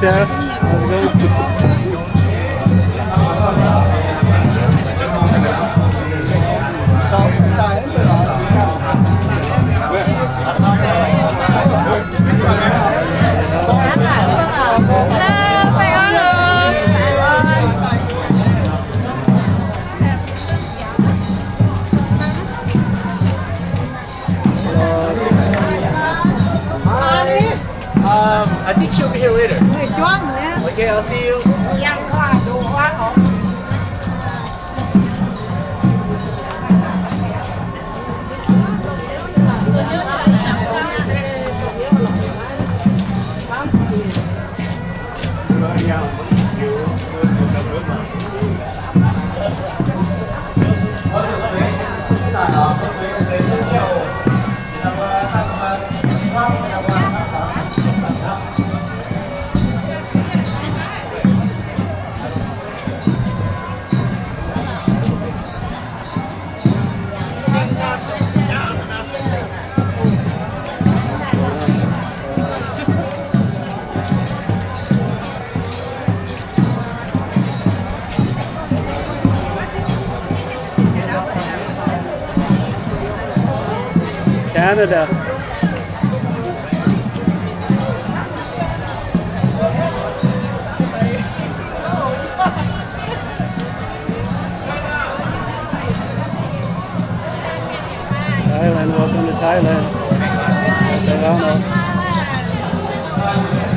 Yeah, how's it going? Um, I think she'll be here later. Okay, I'll see you. Canada. Thailand, welcome to Thailand.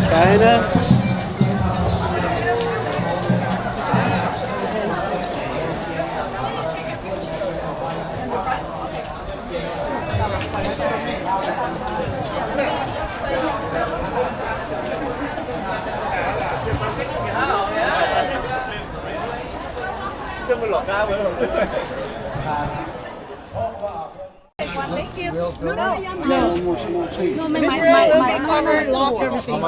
China. Thank you. No, no, no. No, my, my, my, my camera lock everything.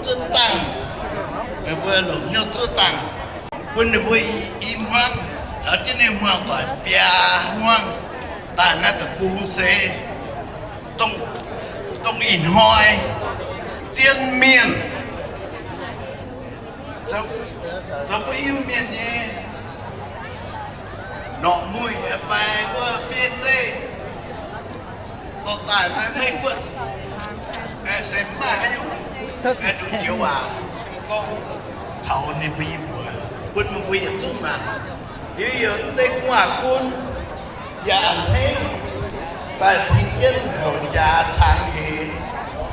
Zuov dangh, mbuo longc hnyouv zuov dangh, bun ninh mbuo i, i hmuangv, caux jienv ninh hmuangv doic biaa hmuangv daaih naaiv deic-bung se dongh, dongh ih hnoi zien mienh, zoux, zoux mbuo Iu-Mienh nyei norqc muic fai wuov bieiv zeiv dorh daaih naaiv Meiv Guoqv, se mv maaih haaix nyungc, aengx nduqc joux waac gorngv taux ninh mbuo i mbuox bun meih mbuo yietc zungv naanc. Liuz yaac mv deix gu'nguaaz-fun yaac a'hneiv, daaih tengx jienv houc jaax cangx eix,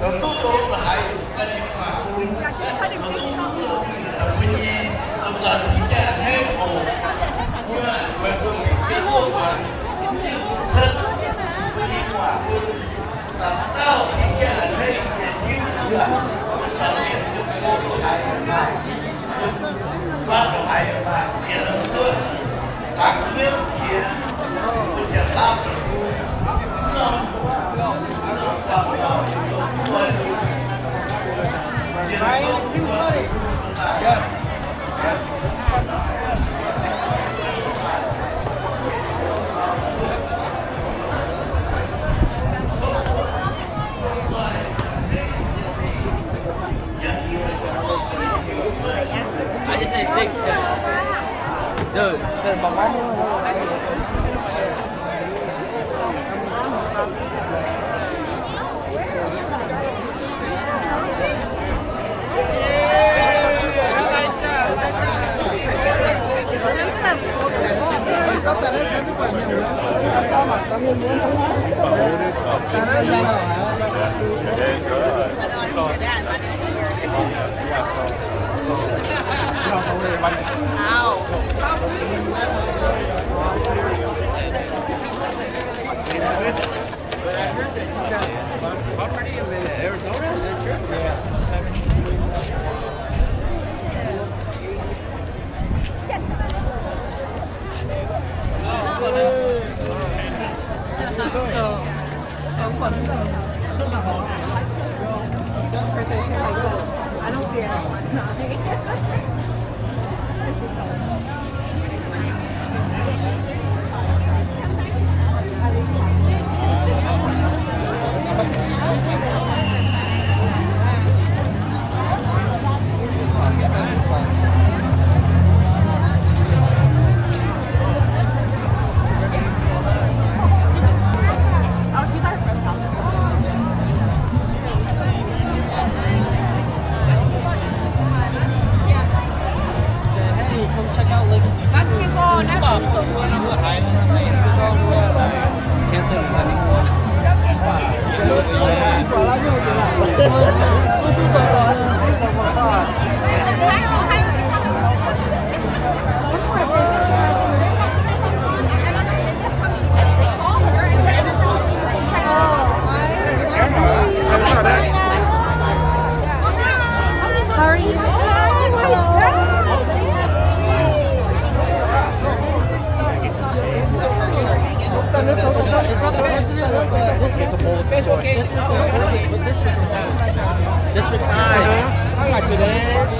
zoux duqv longx la'haiz daaih gu'nguaaz-fun, zoux duqv longx daaih mbuo nyei domh nzoih tengx jienv a'hneiv oc. Wuov, weic zuqc mv deix gu'nguaaz-fun, mv deix gu'nguaaz-fun, mbuo nyei gu'nguaaz-fun, dauh dauh tengx jienv a'hneiv, yietc hiuv duqv, caux jienv duqv longx la'haiz. I just say six 'cause, dude, 'cause my mom. But I heard that you guys bought property in Arizona, is that true? Yeah. It's a bowl of soy. District five. I got today's.